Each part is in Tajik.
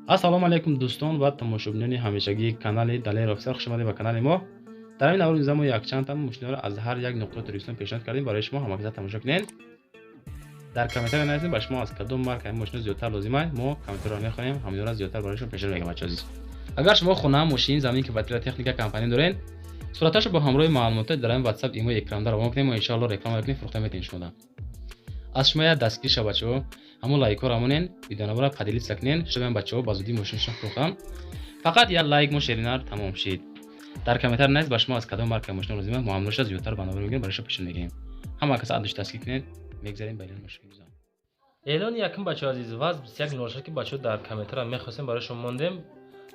Ассалому алайкум дӯстон ва тамошобинони ҳамешагии канали Далер Офисар, хуш омадед ба канали мо. Дар ин навори мо якчанд та мошинаро аз ҳар як нуқтаи Тоҷикистон пешниҳод кардем барои шумо, ҳамакаса тамошо кунед. Дар комментария нависед ба шумо аз кадом марка ин мошина зиёдтар лозим аст, мо комментарияро мехонем, ҳаминро зиёдтар барои шумо пешниҳод мекунем. Бачаҳо азиз, агар шумо хона, мошин, замин, квартира, техника, компания доред, сураташро бо ҳамроҳи маълумотҳои дар ин WhatsApp, имо экранда равон кунем, мо иншоалло реклама мекунем, фурӯхта метавонем шумода. Аз шумо як дастгирӣ шава бачаҳо, ҳамон лайкҳоро монен, видеонавора поделиться кунен, шояд бачаҳо ба зудӣ мошинашон фурӯхтан. Фақат як лайк мо шеринар тамом шид. Дар комментар навис ба шумо аз кадом марка мошина лозим аст, мо ҳамроҳша зиёдтар ба навор мегирем, барои шумо пешниҳод мекунем. Ҳама кас аддуш дастгирӣ кунед, мегзарем ба эълони мошин. Эълони якум бачаҳо азиз, ВАЗ 2106 ки бачаҳо дар комментария мехостем барои шумо мондем,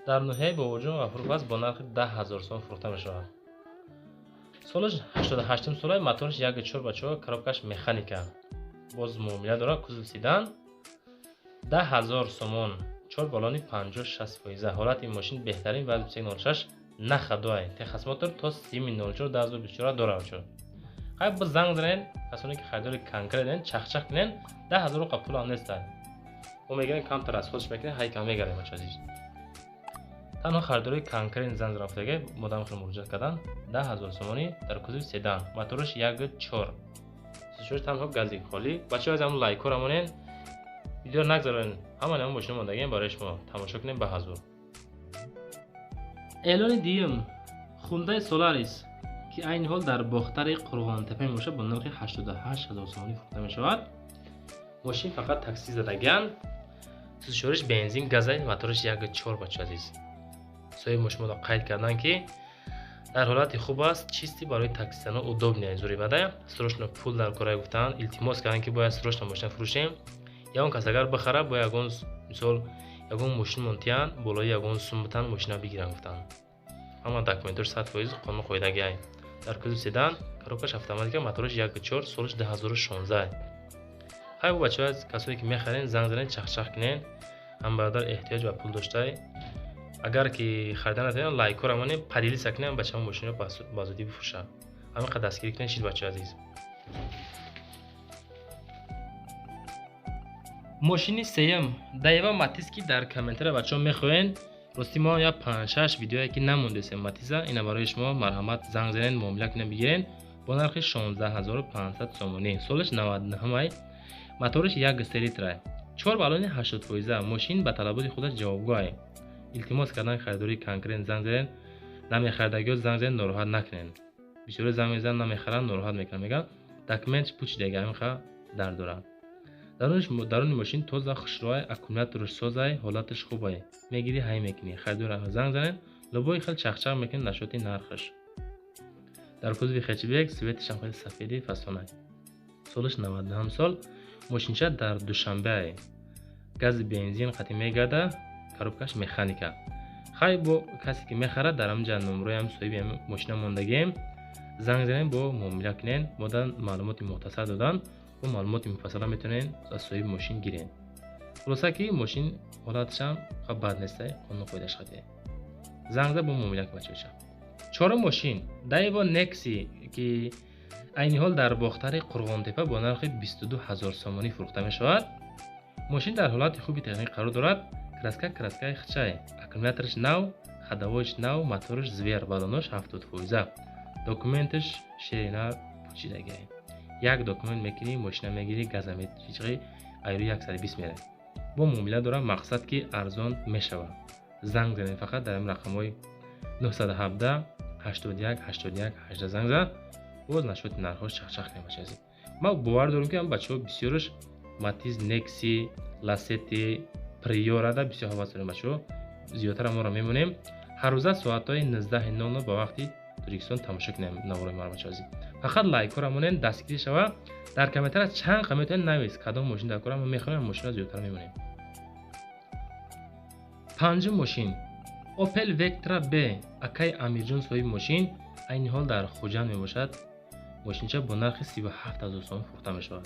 дар ноҳияи Бобоҷон Ғафуров аст, бо нархи 10 000 сом фурӯхта мешавад. Солаш 88 сола, мотораш 1.4 бачаҳо, коробкаш механика. Боз муомила дорад, кузов седан. 10 000 сомон, чор баллони 50-60%. Ҳолати ин мошин беҳтарин, ВАЗ 2106 на ходовой. Техосмотр то 30.04 2024 дорад бачаҳо. Хай боз занг занед, касоне ки харидори конкретен, чахчах кунен, 10 000 қа пул ҳам нестад. Мо мегирем камтар аз худш мекунем, ҳай кам мегарем бачаҳо азиз. Танҳо харидори конкрет занг занам гуфтаге, модам хеле муроҷиат кардан, 10 000 сомонӣ дар кузови седан, мотораш 1.4. Сушош танҳо гази холӣ. Бачаҳо аз ҳамон лайкҳоро монен, видеоро нагзаронед, ҳама ҳамон мошина мондагием барои шумо, тамошо кунем ба ҳазур. Эълони дуюм, Хундай Соларис ки айни ҳол дар Бохтари Қурғонтепа мебошад, бо нархи 88 000 сомонӣ фурӯхта мешавад. Мошин фақат такси задагиан, сӯзишвориш бензин газай, мотораш 1.4 бачаҳо азиз. Соҳиби мошинро қайд карданд ки дар ҳолати хуб аст, чисти барои таксизано удобный зуримада, срочно пул дар кора гуфтанд, илтимос карданд ки бояд срочно мошина фурӯшем. Ягон кас агар бихара, бояд ягон мисол ягон мошин монтиянд, болои ягон сум битан мошина бигиранд гуфтанд. Ҳама документош 100% қонун қоидагиай. Дар кузови седан, коробкаш автоматика, мотораш 1.4, солаш 2016. Хай бо бачаҳо, касоне ки мехарен, занг занед, чахчах кунен, ҳам бародар эҳтиёҷ ба пул доштай. Агар ки харида натавонед, лайкҳоро монед, поделиться кунед, бачаҳо мошинро ба зудӣ бифурӯшанд. Ҳамин қадр дастгирӣ кунед шид бачаҳо азиз. Мошини сеюм Даева Матиз ки дар комментария бачаҳо мехоҳед. Рости мо як панҷ-шаш видеое ки намондесем Матиза, ина барои шумо марҳамат занг занед, муомила кунед, бигиред бо нархи 16 500 сомонӣ. Солаш 99-ай, мотораш 1.3 литрай, чор баллони 80%. Мошин ба талаботи худаш ҷавобгӯ. Илтимос кардан харидори конкрет занг занед, намехаридагиҳо занг занед, нороҳат накунед. Бисёре занг мезананд, намехаранд, нороҳат мекунанд, мегӯянд документ пучидаги, ҳамин ха дард дорад. Даруни мошин тоза, хушрӯай, аккумулятораш созай, ҳолаташ хубай. Мегирӣ, ҳай мекунӣ. Харидор занг занед, любой хел чахчах мекунед нашоти нархаш. Дар кузови хэтчбек, светишам хеле сафеди фасонай. Солаш 99 сол, мошинча дар Душанбеай. Гази бензин қатъи мегарда, коробкаш механика. Хай бо касе ки мехарад, дар ҳаминҷа номрои ҳам соҳиби мошина мондагием, занг занед, бо муомила кунед, модан маълумоти мухтасар додан, бо маълумоти муфассала метавонед аз соҳиби мошин гиред. Хулоса ки мошин ҳолаташам ха бад нестай, қонун қоидаш қатъи. Занг зад, бо муомила кун бачаҳо. Чорум мошин Daewoo Nexi ки айни ҳол дар Бохтари Қурғонтепа бо нархи 22 000 сомонӣ фурӯхта мешавад. Мошин дар ҳолати хуби техникӣ қарор дорад, краска краскаи хичай, аккумулятораш нав, ходовойш нав, мотораш звер, баллонош 70%. Документаш ширина пучидагиай. Як документ мекунӣ, мошина мегирӣ, газа мечиқӣ, айрӯ 120 меравӣ. Бо муомила дорам, мақсад ки арзон мешавад. Занг занед фақат дар ҳамин рақамҳои 917 81 81 18 занг зад, боз нашоти нархҳош чахчах кунем бачаҳо азиз. Ман бовар дорам ки ҳам бачаҳо бисёраш Матиз, Некси, Ласети, Приорада бисёр ҳавас дорем бачаҳо. Зиёдтар моро мемонем. Ҳар рӯза соатҳои 19:00 ба вақти Тоҷикистон тамошо кунем наворои маро бачаҳо азиз. Фақат лайкҳоро монед, дастгирӣ шава. Дар комментария чанд қа метавонед навис, кадом мошин дар кора, мо мехоҳем мошинро зиёдтар мемонем. Панҷум мошин Opel Vectra B, акай Амирҷон соҳиби мошин айни ҳол дар Хуҷанд мебошад. Мошинча бо нархи 37 000 сомон фурӯхта мешавад.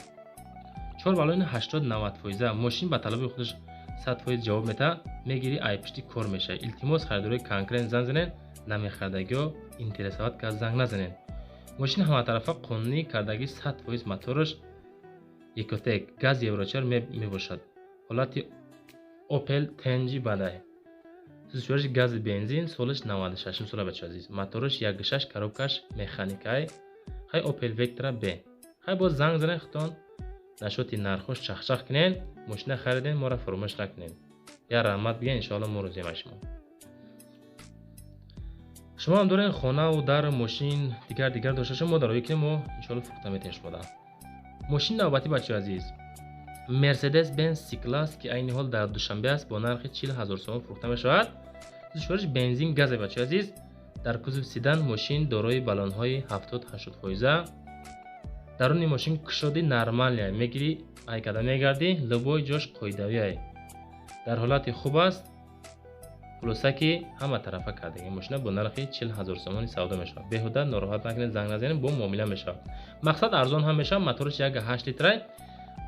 Чор баллони 80-90%. Мошин ба талаби худаш 100% ҷавоб медиҳад, мегирӣ, ай пишти кор мешавад. Илтимос харидорои конкрет занг занед, намехаридагиҳо интересоват кард занг назанед. Мошин ҳаматарафа қонунӣ кардаги 100%, мотораш Ecotec, газ Евро 4 мебошад. Ҳолати Opel Tenji бадай. Сӯзишвориш гази бензин, солиш 96 сола, бачаҳо азиз. Мотораш 1.6, коробкаш механикай. Хай Opel Vectra B. Хай боз занг занед, худтон нашоти нархош чахчах кунед, мошина хариден, моро фаромӯш накунед. Я раҳмат бигӯед, иншоалло мо розием аз шумо. Шумо ҳам доред хонаву дар, мошин, дигар дигар дошта шумо, мо дар роҳӣ кунем, мо иншоалло фурӯхта метавонем шумода. Мошини навбатӣ, бачаҳои азиз, Mercedes Benz C-Class, ки айни ҳол дар Душанбе аст, бо нархи 40 ҳазор сомон фурӯхта мешавад. Сӯзишвориш бензин газе, бачаҳои азиз. Дар кузови седан мошин дорои баллонҳои 70-80 фоиза. Даруни мошин кушоди нормалия, мегирӣ, айкада мегардӣ, любой ҷош қоидавиай. Дар ҳолати хуб аст. Хулоса ки ҳама тарафа кардаги мошина бо нархи 40 ҳазор сомонӣ савдо мешавад. Беҳуда нороҳат накунед, занг назанед, бо муомила мешавад. Мақсад арзон ҳам мешавад, мотораш 1.8 литрай.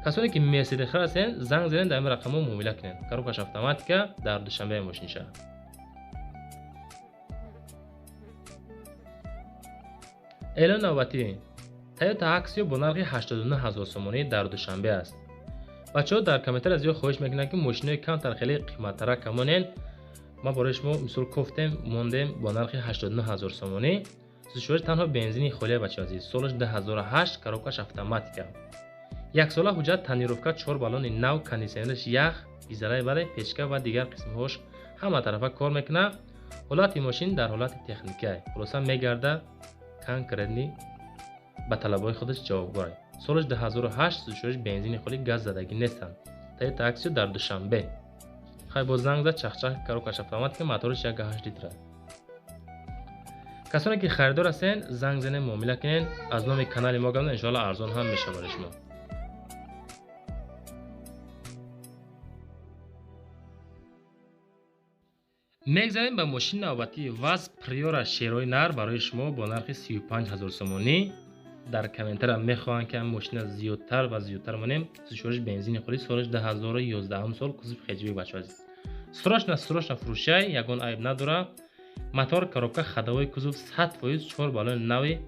Касоне ки Мерседес ҳастен, занг занед, дар ин рақамҳо муомила кунед. Коробкаш автоматика, дар Душанбе мошин шавад. Эълон навбатӣ. Toyota Axio бо нархи 89 ҳазор сомонӣ дар Душанбе аст. Бачаҳо дар комментария зиёд хоҳиш мекунанд, ки мошинои камтар хеле қиматтарак камонен. Ма барои шумо мисол кофтем, мондем бо нархи 89 ҳазор сомонӣ. Сӯзишвориш танҳо бензини холия, бачаҳо азиз. Солаш 2008, коробкаш автоматика. Яксола ҳуҷҷат, тонировка, чор баллони нав, кондитсионераш ях, гизалаи баре, печка ва дигар қисмҳош ҳама тарафа кор мекунад. Ҳолати мошин дар ҳолати техникай. Хулоса мегарда, конкретный ба талабҳои худаш ҷавобгор. Солаш 2008, сӯзишвориш бензини холӣ, газ задагӣ нестанд. Toyota Axio дар Душанбе. Хай боз занг зад, чахчах, коробкаш автоматика, мотораш 1.8 литра. Касоне ки харидор ҳастен, занг занед, муомила кунед, аз номи канали мо гап, иншоалло арзон ҳам мешавад барои шумо. Мегзарем ба мошини навбатӣ. ВАЗ Приора шерои нар барои шумо бо нархи 35 ҳазор сомонӣ. Дар комментария мехоҳанд, ки ҳам мошина зиёдтар ва зиёдтар монем. Сӯзишвориш бензини холӣ, солаш 2011 сол, кузов хэтчбек, бачаҳо азиз. Срочно срочно фурӯшай, ягон айб надора. Мотор, коробка, ходовой кузов 100%, чор баллони нави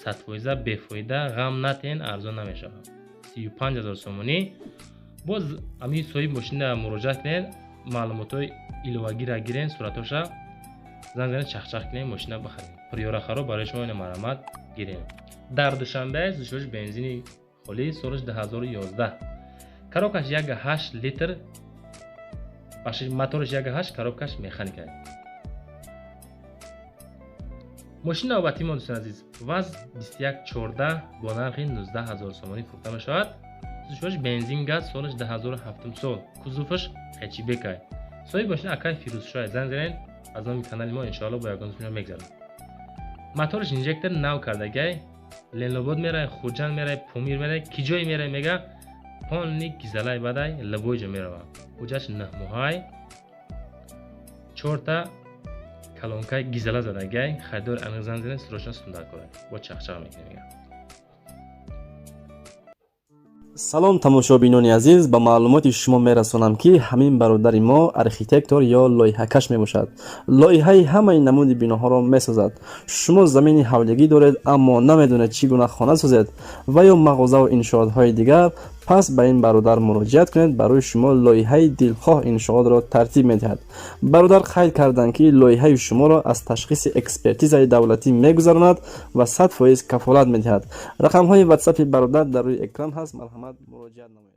100%, бефоида, ғам натен, арзон намешавад. 35 ҳазор сомонӣ. Боз ами соҳиби мошина муроҷиат кунед, маълумотҳои иловагиро гирен, суратоша занг занед, чахчах кунед, мошина бихаред. Приора харо барои шумо ина марҳамат гирем. Дар Душанбе, сӯзишвориш бензини холӣ, солаш 2011. Коробкаш 1.8 литр, бахшиш, мотораш 1.8, коробкаш механика. Мошини навбатии мо, дӯстони азиз, ВАЗ 2114 бо нархи 19 ҳазор сомонӣ фурӯхта мешавад. Сӯзишвориш бензин газ, солаш 2007 сол, кузоваш хэтчбекай. Соҳиби мошина акай Фирӯзшоҳ, занг занед, аз номи канали мо иншоалло бо ягон сумма мегзарад. Мотораш инжектор нав кардагай, Ленобод мерай, Хуҷанд мерай, Помир мерай, ки ҷое мерай, мега полный гизалай бадай, любой ҷо мерава. Ҳуҷҷатш 9 моҳай, чорта колонкаи гизала задагай, харидори аниқ занг занед, срочно сундар кунед. Бо чахчах мекунем мега. Салом, тамошобинони азиз, ба маълумоти шумо мерасонам, ки ҳамин бародари мо архитектор ё лоиҳакаш мебошад. Лоиҳаи ҳамаи намуди биноҳоро месозад. Шумо замини ҳавлигӣ доред, аммо намедонед, чӣ гуна хона созед ва ё мағозаву иншоотҳои дигар, пас ба ин бародар муроҷиат кунед, барои шумо лоиҳаи дилхоҳ иншоотро тартиб медиҳад. Бародар қайд карданд, ки лоиҳаи шуморо аз ташхиси экспертизаи давлатӣ мегузаронад ва 100% кафолат медиҳад. Рақамҳои ватсапи бародар дар рӯи экран ҳаст, марҳамат, муроҷиат намоед.